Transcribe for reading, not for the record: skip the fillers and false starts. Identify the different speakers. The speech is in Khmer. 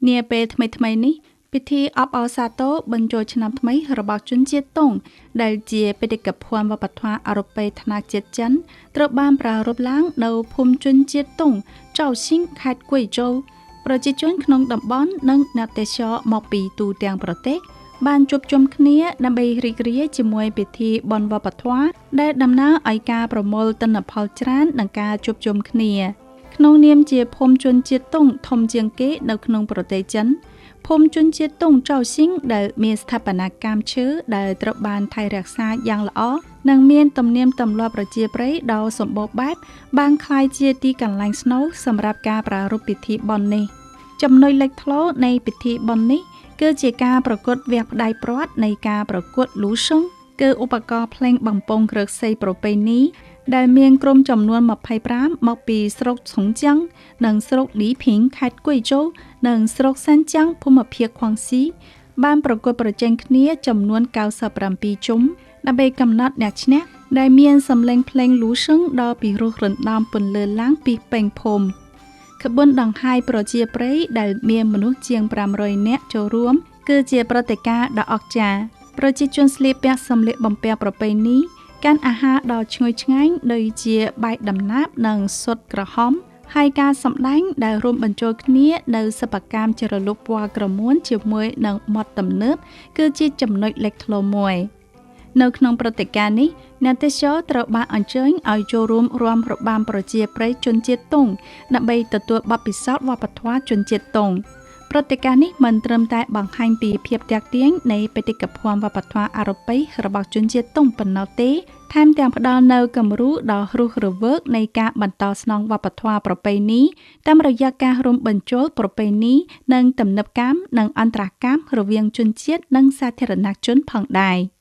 Speaker 1: នាពេលថ្មីៗនេះ ពិធីអបអរសាទរបញ្ចូលឆ្នាំថ្មីរបស់ជនជាតិតុង ដែលជាបេតិកភណ្ឌវប្បធម៌អរូបីថ្នាក់ជាតិចិន ត្រូវបានប្រារព្ធឡើងនៅភូមិជនជាតិតុងចៅស៊ីង ខេត្តគួយជូវ ប្រជាជនក្នុងតំបន់និងអ្នកទេសចរមកពីទូទាំងប្រទេស បានជួបជុំគ្នាដើម្បីរីករាយជាមួយពិធីបុណ្យវប្បធម៌ដែលតំណាងឲ្យការប្រមូលទិន្នផលច្រើននិងការជួបជុំគ្នា។ ក្នុងនាមជាភូមិជនជាតិតុងធំជាងគេនៅក្នុងប្រទេសចិន ភូមិជនជាតិតុងចៅស៊ីងដែលមានស្ថាបត្យកម្មឈើដែលត្រូវបានថែរក្សាយ៉ាងល្អ និងមានទំនៀមទម្លាប់ប្រជាប្រិយដ៏សម្បូរបែប បានក្លាយជាទីកន្លែងស្នូលសម្រាប់ការប្រារព្ធពិធីបុណ្យនេះ។ ចំណុចលេចធ្លោនៃពិធីបុណ្យនេះ គឺជាការប្រកួតវះផ្ដាច់ព្រាត់នៃការប្រកួតលូសឹង គឺឧបករណ៍ភ្លេងបំពង់គ្រើកសីប្រពៃណី ដែលមានក្រុមចំនួន 25 មកពីស្រុកឆុងជាង និងស្រុកលីភីង ខេត្តគួយជូវ និងស្រុកសានជាង ភូមិភាគខ្វាងស៊ី បានប្រកួតប្រជែងគ្នាចំនួន 97 ជុំ ដើម្បីកំណត់អ្នកឈ្នះ ដែលមានសម្លេងភ្លេងលូសឹងដ៏ពិរោះរណ្ដំពន្លឺឡើងពីពេញភូមិ។ ក្បួនដង្ហែប្រជាប្រិយដែលមានមនុស្សជាង 500 នាក់ចូលរួម គឺជាព្រឹត្តិការណ៍ដ៏អស្ចារ្យ។ ប្រជាជនស្លៀកពាក់សម្លៀកបំពាក់ប្រពៃណី កាន់អាហារដ៏ឈ្ងុយឆ្ងាញ់ដូចជាបាយដំណើបនិងស៊ុតក្រហម ហើយការសម្ដែងដែលរួមបញ្ចូលគ្នានូវសិប្បកម្មជ្រលក់ពណ៌ក្រមួនជាមួយនឹងម៉ត់ទំនើប គឺជាចំណុចលេចធ្លោមួយ។ នៅក្នុងព្រឹត្តិការណ៍នេះ អ្នកទេសចរត្រូវបានអញ្ជើញឲ្យចូលរួមរាំរបាំប្រជាប្រិយជនជាតិតុង ដើម្បីទទួលបទពិសោធន៍វប្បធម៌ជនជាតិតុង។ ព្រឹត្តិការណ៍នេះមិនត្រឹមតែបង្ហាញពីភាពទាក់ទាញនៃបេតិកភណ្ឌវប្បធម៌អរូបីរបស់ជនជាតិតុងប៉ុណ្ណោះទេ ថែមទាំងផ្ដល់នូវគំរូដ៏រស់រវើកនៃការបន្តស្នងវប្បធម៌ប្រពៃណី តាមរយៈការរួមបញ្ចូលប្រពៃណីនិងទំនើបកម្មនិងអន្តរកម្មរវាងជនជាតិនិងសាធារណជនផងដែរ។